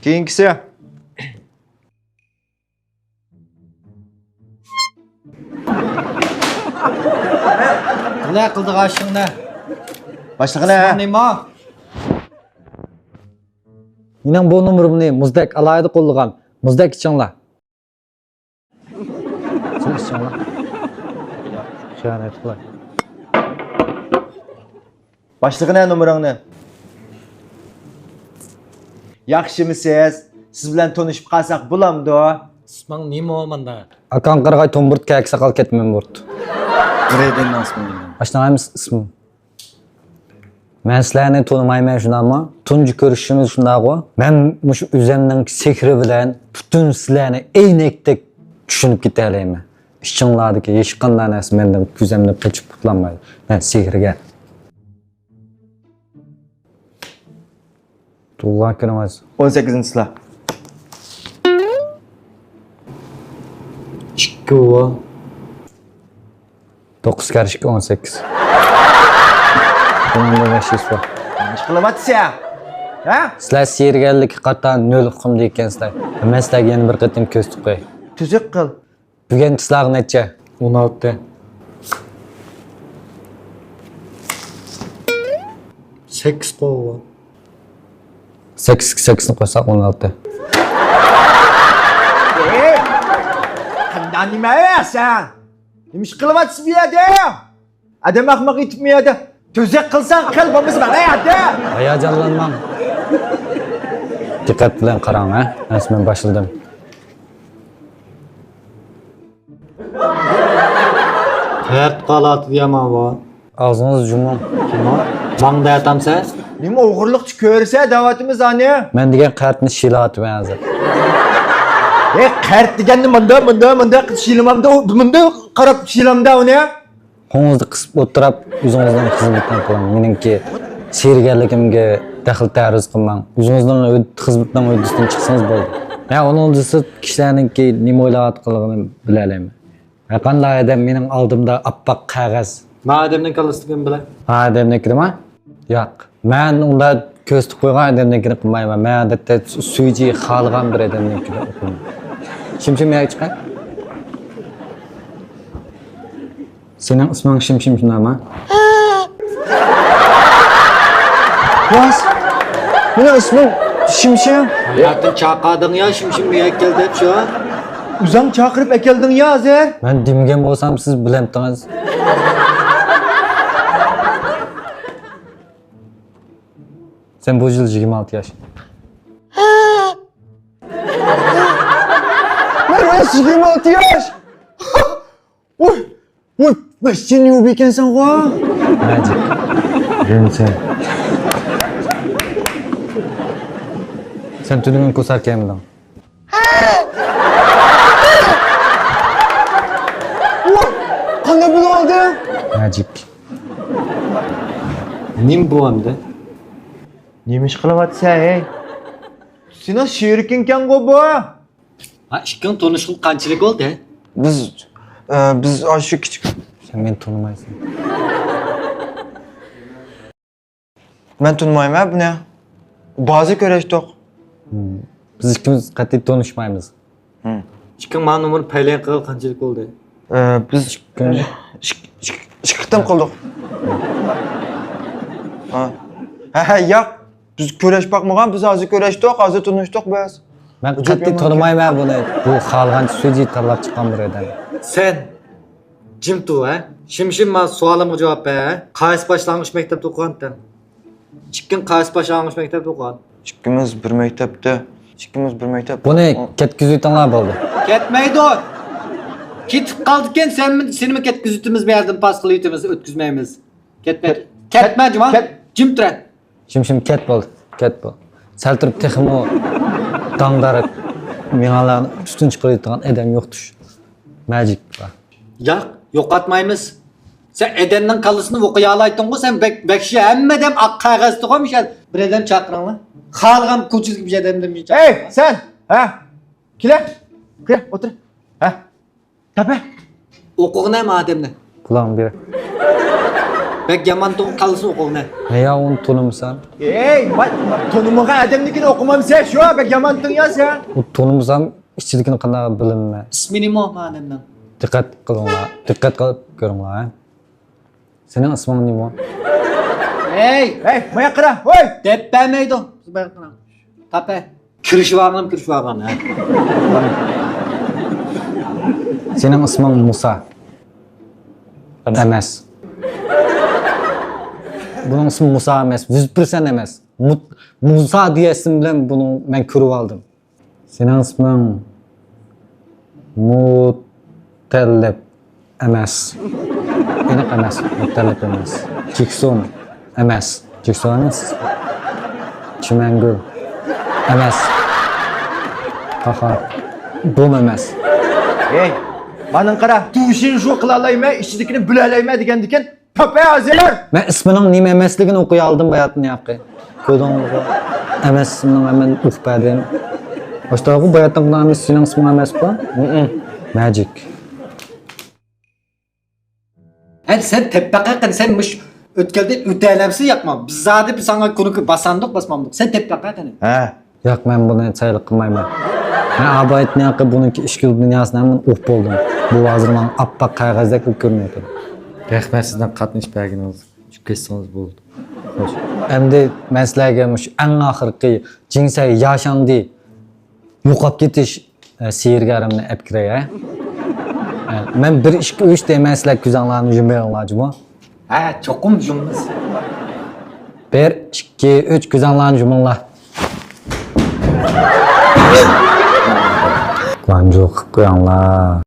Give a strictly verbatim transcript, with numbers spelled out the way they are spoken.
كېيىنكىسى. نە قىلدىغان ئىشىڭنى؟ باشلىقى نە؟ نېمە؟ مېنىڭ بۇ نومۇرۇمنى مۇزدەك ئالاھىدە قوللىغان. مۇزدەك ئىچىڭلار. باشلىقى نە نومۇرۇڭنى؟ ياخشىمىسىز؟ سىز بىلەن تونۇشۇپ قالساق بولامدۇ؟ ئىسمىڭ نېمە ماندا؟ ئاكاڭ قارىغاي تومبۇرت، كەكسە قال كەتمەن بۇرت. بىرەيدىن ئاسمىنىڭ. ئاشۇنداق ئەمەس ئىسمىم. مەن سىلەرنى تونۇمايمەن، شۇنداقمۇ؟ تۇنجى كۆرۈشۈشىمىز شۇنداقغۇ؟ مەن مۇشۇ ئۆزەمنىڭ سېھرى بىلەن پۈتۈن سىلەرنى ئەينەكتەك چۈشىنىپ كېتەلەيمەن. ئىچىڭلاردىكى ھېچقانداق نەرسە مەندىن كۆزۈمدىن قېچىپ قۇتۇلالمايدۇ. مەن سېھىرگەر. تۇغۇلغان كۈنىڭىز؟ ئون سەككىزىنچى چىسلا. ئىككى ئۇ. توققۇز كار ئىككى، ئون سەككىز. بۇنىڭدا بەش يۈز بار. نېمە ئىش قىلىۋاتىسىز؟ ھە؟ سىلەر سېھىرگەرلىككە قارىتا نۆل ئۇقۇمدا ئىكەنسىلەر. مەن سىلەرگە يەنە بىر قېتىم كۆرسىتىپ قوياي. تۈزۈك قىل. بۈگۈن چىسلاغ نەچچە؟ ئون ئالتە. سەككىز قويغۇ. سەككىزگە سەككىزنى قوشساق ئون ئالتە. ئەي! قانداق نېمە سەن؟ نېمە ئىش قىلىۋاتىسىز بۇ يەردە؟ ئادەم ئەخمەق ئېتىپمۇ يەردە. تۈزۈك قىلساڭ قىل، بولمىسا ماڭا يەردە. ھاياجانلانماڭ. دىققەت بىلەن قاراڭ، ھە؟ ئەمسە مەن باشلىدىم. قەرت قالاتىدۇ يامان بۇ. ئاغزىڭىزنى جۇمۇڭ. كىم ئۇ؟ ماڭا دەتامسەن؟ نېمە ئوغرىلىقچە كۆرسە دەۋاتىمىز ئانى. مەن دېگەن قەرتنى شىلاتىمەن ھازىر. ئەي، قەرت دېگەننى مۇندا، مۇندا، مۇندا قىلىپ شىلىمامدا، ئۇ مۇندا قاراپ شىلامدا ئۇنى. قولىڭىزنى قىسىپ ئولتۇراپ، ئۆزىڭىزنىڭ خىزمىتىنى قىلىڭ. مېنىڭكى سېھىرگەرلىكىمگە دەخلى تەرۇز قىلماڭ. ئۆزىڭىزنىڭ ھۆد-، خىزمىتىنىڭ ھۆددىسىدىن چىقسىڭىز بولدى. ھە، ئۇنىڭدىن سىرت كىشىلەرنىڭكى نېمە ئويلاۋاتقانلىقىنى بىلەلەيمەن. ھەرقانداق ئادەم مېنىڭ ئالدىمدا ئاپئاق قەغەز. ما ئادەمنىڭ كاللىسىدىكىنى بىلە. ھا، ئادەمنىڭكىنىما؟ ياق. مەن ئۇنداق كۆرسىتىپ قويغان ئادەمنىڭكىنى قىلمايمەن. مەن ئادەتتە سۈيجى خالىغان بىر ئادەمنىڭكىنى ئوقۇيمەن. شىمشىم ياكى چىقە؟ سېنىڭ ئىسمىڭ شىمشىم شۇنداقما؟ راست. مېنىڭ ئىسمىم شىمشىم. ھاياتىم چاقادىڭ يا شىمشىم بۇ يەرگە كەل دەپ شۇ. ئۆزۈڭ چاقىرىپ ئەكەلدىڭ يا ھازىر. مەن دېمىگەن بولسام سىز بىلەمتىڭىز. سەن بۇ يىل يىگىرمە ئالتە ياش. مەن راست يىگىرمە ئالتە ياش. ۋوي، ۋوي، ۋاي، سەن نېمە ئىكەنسەنغۇ؟ مەجىك. يۈرمىسەن. سەن تۈنۈگۈن كوسار كىيەلمىدىڭ. ۋوي، قانداق بىلىۋالدىڭ؟ مەجىك. نېمە بۇ ئەمدى؟ نېمە ئىش قىلىۋاتىسەن، ھەي؟ سېنىڭ شېرىكىڭكەنغۇ بۇ؟ ھا، ئىككىڭ تونۇشقىلى قانچىلىك بولدى؟ بىز، ئە، بىز ئاشۇ كىچىك. سەن مېنى تونۇمايسەن. مەن تونۇمايمەن بۇنى. بازا كۆرۈشتۇق. ھىم. بىز ئىككىمىز قەتئىي تونۇشمايمىز. ھىم. ئىككىڭ ماڭا نومۇر پەيلەن قىلغىلى قانچىلىك بولدى؟ ئە، بىز ئىككى، ئىككى، ئىككى، ئىككى قېتىم قىلدۇق. ھا. ھە، ھە، ياق. بىز كۆرۈشۈپ باقمىغان، بىز ھازىر كۆرۈشتۇق، ھازىر تونۇشتۇق بىز. مەن قەتئىي تونۇمايمەن بۇنى. بۇ خالىغانچە سۈجى تاللاپ چىققان بىر ئادەم. سەن جىم تۇر، ھە؟ شىمشىم، مانا سوئالىمغا جاۋاب بەر، ھە؟ قايسى باشلانغۇچ مەكتەپتە ئوقۇغانتىڭ؟ ئىككىڭ قايسى باشلانغۇچ مەكتەپتە ئوقۇغان؟ ئىككىمىز بىر مەكتەپتە، ئىككىمىز بىر مەكتەپتە. بۇنى كەتكۈزۈۋېتىڭلار بولدى. كەتمەيدۇ. كېتىپ قالىدىكەن، سەنمۇ، سېنىمۇ كەتكۈزۈۋېتىمىز، بۇ يەردىن پاس قىلىۋېتىمىز، ئۆتكۈزمەيمىز. كەتمە. كەت-، كەتمە، جۇما. كەت. جىم تۇرە. شىمشىم، كەت بولدى، كەت بول. سەل تۇرۇپ تېخىمۇ داڭدار مېڭەلەرنى ئۈستۈن چىقىرىۋېتىدىغان ئادەم يوقتۇش. مەجىك. ياق، يوقاتمايمىز. سەن ئادەمنىڭ كاللىسىنى ئوقۇيالايتتىڭغۇ، سەن بەك، بەك شۇ ھەممە ئادەم ئاق قەغەزدىغۇ مىشەل. بىر ئادەم چاقىرىڭلار. خالىغان كوچىدىكى بىر ئادەمدىن بىر چاقىرىڭلار. ئەي، سەن! ھە؟ كېلە. كېلە، ئولتۇر. ھە؟ تاپە. ئوقۇغىنە ئادەمنى. قۇلاقنى بېرە. بەك يامان تۇغۇپ قالىسىن ئوقۇغىنى. ھەيا، ئۇنى تونۇمىسام. ھەي، ۋاي، تونۇمىغان ئادەمنىڭكىنى ئوقۇمامسەن شۇ، بەك يامان تىڭ يا سەن. ئۇنى تونۇمىسام ئىچىدىكىنى قانداق بىلىمەن؟ ئىسمى نېمە ئۇ ئادەمنىڭ؟ دىققەت قىلىڭلار، دىققەت قىلىپ كۆرۈڭلار. سېنىڭ ئىسمىڭ نېمە؟ ھەي! ھەي، ماياق قارا، ھوي! دەپ بەرمەيدۇ. تاپە. كىرىشىۋالغىنىم كىرىشىۋالغان، ھە. سېنىڭ ئىسمىڭ مۇسا. ئەمەس. بۇنىڭ ئىسمى مۇسا ئەمەس، يۈز پىرسەنت ئەمەس. مۇ-، مۇسا دېگەن ئىسىم بىلەن بۇنى مەن كۆرۈۋالدىم. سېنىڭ ئىسمىڭ مۇتەللىپ. ئەمەس. ئېنىق ئەمەس. مۇتەللىپ ئەمەس. جېكسون. ئەمەس. جېكسون ئەمەس. چىمەنگۈل. ئەمەس. قاقا. بۇم ئەمەس. ھەي، مانا قارا، تۇشىنشۇ قىلالايمەن، ئىچىدىكىنى بىلەلەيمەن دېگەندىكىن، تاپە ھازىر! مەن ئىسمىنىڭ نېمە ئەمەسلىكىنى ئوقۇيالدىم باياتىن ياقى. كۆردۈڭلارغۇ؟ ئەمەس ئىسمىنىڭ ئەمەن ئۇقۇپ بەردىم. ئاشتاغۇ باياتىن ئەمەس سېنىڭ ئىسمىڭ ئەمەسقۇ؟ ھىم. مەجىك. ھە، سەن تەپپەقە قېنى، سەن مۇش ئۆتكەلدىن ئۆتەلەمسىز ياقما؟ بىز زادى بىز ساڭا كۇنۇكى باسامدۇق، باسمامدۇق؟ سەن تەپپەقە قېنى؟ ھە. ياق، مەن بۇنى سەيلە قىلمايمەن. مەن ئابايتنىڭكى بۇنىڭكى ئىچكى دۇنياسىنى ھەممىنى ئۇقۇپ بولدۇم. بۇ ھازىر ماڭا ئاپئاق قەغەزدەك كۆرۈنۈۋاتىدۇ. رەھمەت سىزنىڭ قاتنىشىپ بەرگىنىڭىزگە. چۈشۈپ كەتسىڭىز بولدى. خوش. ئەمدى مەن سىلەرگە مۇشۇ ئەڭ ئاخىرقى جىڭسەي ياشاڭدى يوقاپ كېتىش، ئە، سېھىرگەرىمنى ئەپ كىرەي، ھە؟ ئە، مەن بىر، ئىككى، ئۈچ دەيمەن، سىلەر كۆزۈڭلارنى يۇمۇۋېلىڭلار جۇمۇ. ھە، چوقۇم يۇمىمىز. بىر، ئىككى، ئۈچ، كۆزۈڭلارنى يۇمۇڭلار. گۇەنجۇ قىلىپ قويۇڭلار.